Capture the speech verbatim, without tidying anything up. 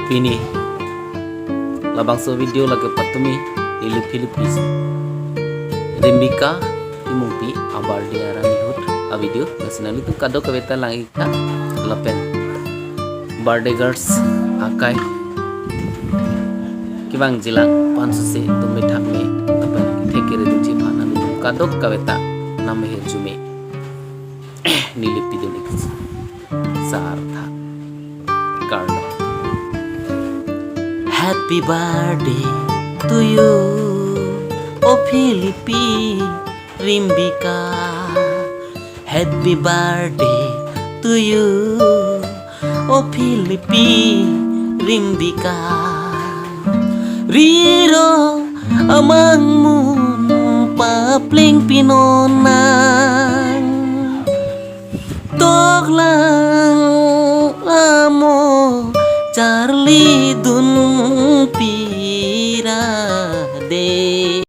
Pini labangso video lake patumi neli Philippines Rimbika Timungpi a-birthday arni ahut a-video. Lasi nanglitum kadokave ta lang-ik tha lapen birthday girls akai kevangjilang pansose tum methang me lapen thekere dunji aphan nanglitum kadokave ta nang mehir jume neli pidun-ik sar tha. Karno. Happy birthday to you, O Philippi Rimbika. Happy birthday to you, O Philippi Rimbika. Riro amangmun papleng pinonang, toklang amo charlidun pira de.